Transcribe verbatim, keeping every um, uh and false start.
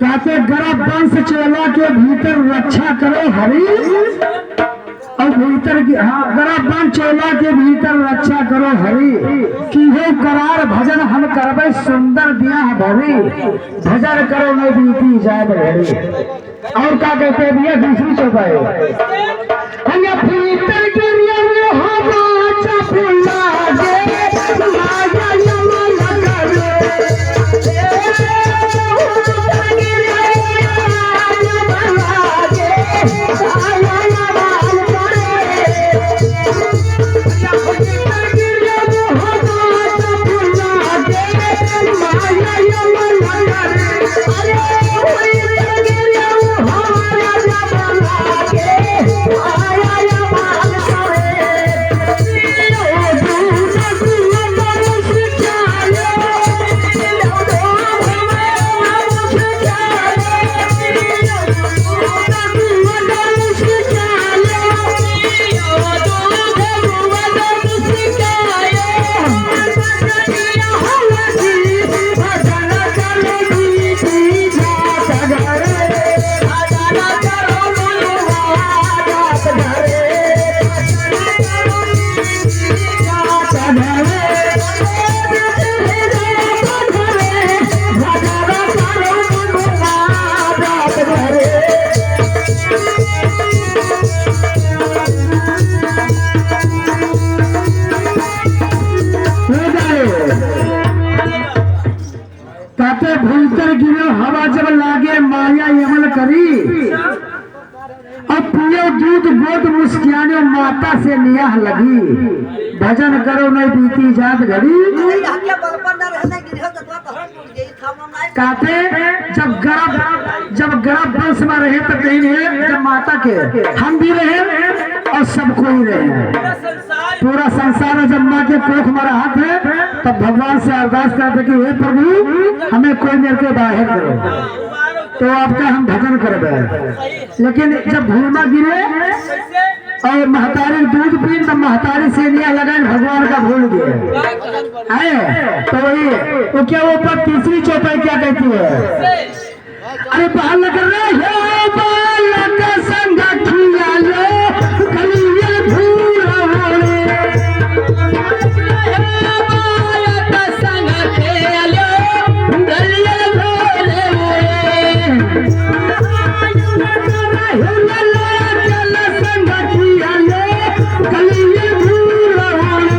कहते गर्भ बंस चोला के भीतर रक्षा करो हरि। और भीतर की, हाँ, गर्भ बंस चोला के भीतर रक्षा करो हरि। की हो करार भजन हम करबे सुंदर दिया भरी। भजन करो नहीं बीती जाए घड़ी। और का कहते हैं भैया, दूसरी चौपाई। अरे भीतर के लिए वो हवा चपला दे, माया ये मन करे। ताते भीतर गिरे हवा जब लागे माया यमन करी। अब पियो दूध गोद मुस्कियाने माता से नियाह लगी। भजन करो नहीं बीती जात घड़ी। ताते जब गर्भ, जब गर्भ वंश में रहे तो कहीं है जब माता के हम भी रहे और सब कोई रहे। पूरा संसार में जब माँ के कोख में रहत है, तब भगवान से अरदास करत है कि हे प्रभु, हमें कोई मेरे के बाहर करो, तो आपका हम भजन करबे। लेकिन जब भूल में गिरे और महतारी दूध पी, तब महतारी से निया लगाए, भगवान का भूल गए। आए, तो वही, वो क्या, वो पर तीसरी चौपाई क्या कहती है? अरे बालक रे, हे बालक संग खियालो, गलिया धूल ओढ़े। हे बालक संग खेलो, गलिया धूल ओढ़े। हे बालक संग खियालो, गलिया धूल ओढ़े।